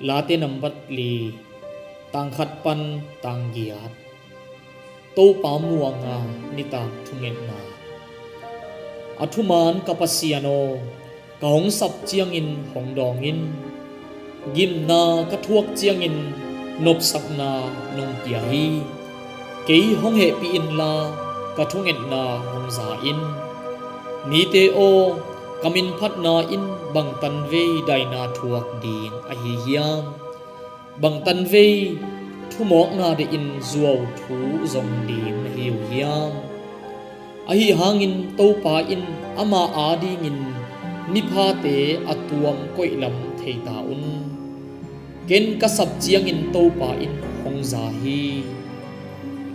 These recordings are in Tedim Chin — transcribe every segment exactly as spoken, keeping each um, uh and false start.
Late nambat li, tang khat pan tang giat. Topa muanga nitak thungetna. A thuman ka Pasian aw, ka hong sap ciangin hong dawng in. Gimna ka thuak ciangin nopsakna nong pia hi. Kei hong hehpih inla, ka thungetna hong za in. Mite aw, ka minphatna in bang tanvei daina thuak ding ahi hiam? Bang tanvei thumawkna dehin zuau thu zong ding na hi uh hiam? Ahi hangin Topa in ama adingin miphate a tuam koihlam thei ta un. Ken ka sap ciangin Topa in hong za hi.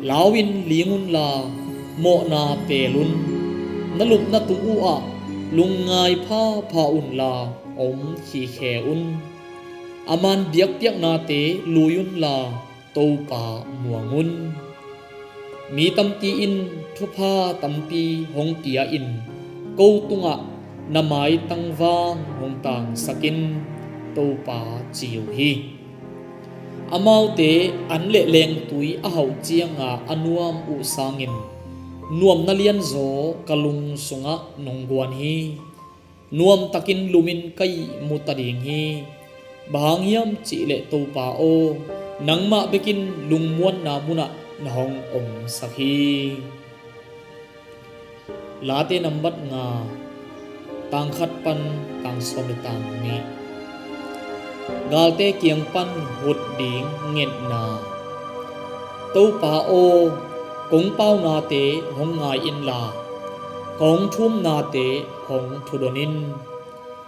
Lau-in ling unla, mawhna peel un. Na lupna tung uhah lungngai phapha unla, om khikhe un. A man biakpiaknate lui unla, Topa muang un. Mi tampi in thupha tampi hong pia-in ko tungah na maitang vang hong tangsak in, Topa ci uh hi. Amaute an le lengtui a hauh cianga a nuam uh sangin nuamna lianzaw ka lung sungah nong guan hi. Nuamtakin lumin ka ihmu ta ding hi. Bang hang hiam cihleh Topa aw, nangmah bekin lungmuanna munah na hong omsak hi. Late nambat nga, tang khat pan tang sawm le tang nih. Galte kiang pan hut ding ngetna. Topa aw, kong paunate hong ngai inla, kong thumnate hong thudon in.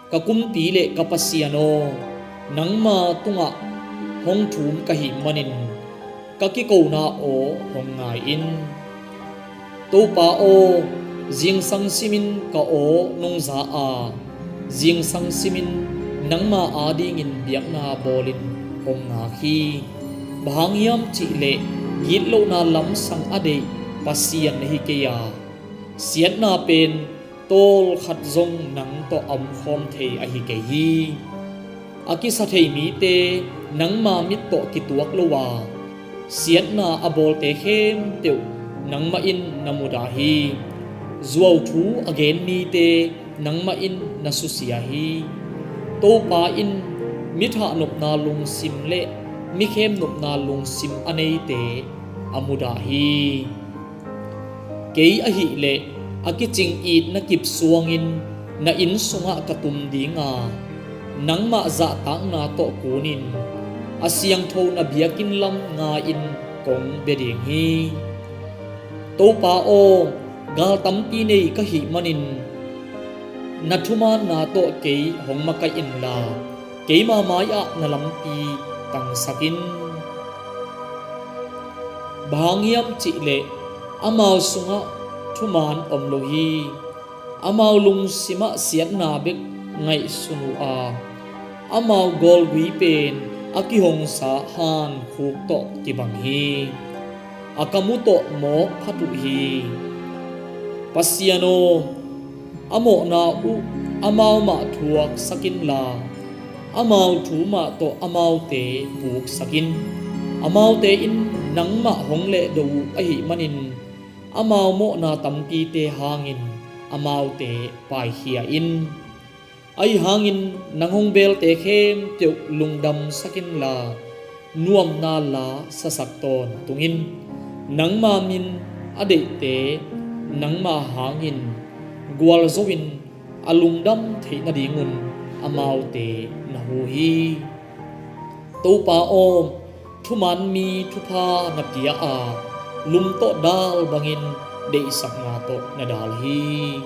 Ka kumpi le ka Pasian aw, nangma tungah hong thum ka hih manin ka kikona aw hong ngai in. Topa aw, zingsang simin ka aw nong za a, zingsang simin nangma adingin biakna bawlin hong ngak hi. Bang hang hiam cihleh gitlohna lamsang a deih Pasian na hi kei a, siatna pen tawlkhat zong nang tawh a omkhawm thei ahi kei hi. A kisa thei mite nangma mit tawh kituak lo a, siatna a bawlte khempeuh nangmah in na mudah hi. Zuauthu a gen mite nangmah in na susia hi. Topa in mi thahnopna lungsim le mi khemnopna lungsim a neite a mudah hi. Kei ahileh a kicing itna kip suangin na inn sungah ka tum ding a, nangmah zahtakna tawh kunin a siangtho na biakinn lam nga-in kong bia ding hi. Topa aw, gal tampi nei ka hih manin na thumanna tawh kei hong makaih inla, keima mai-ah na lampi tangsak in. Bang hang hiam cihleh amau sungah thuman om lo hi. Amau lungsimah siatna bek ngaihsun uh a, amau gawlgui pen a kihongsa hankhuk tawh kibang hi. A kam uh tawh mawk phat uh hi. Pasian aw, a mawhna uh amau mah thuaksak inla, amau thu mah tawh amaute puksak in. Amaute in nangmah hong lehdo uh ahih manin amau mawhna tampite hangin amaute paikhia in. Ahi hangin nang hong belte khempeuh lungdamsak inla, nuamna la sasak tawntung in. Nangma min a deihte nangma hangin gualzo in a lungdam theih nadingun amaute na hu hi. Topa aw, thuman mi thupha na pia a, lum tawh dal bangin deihsakna tawh na dal hi.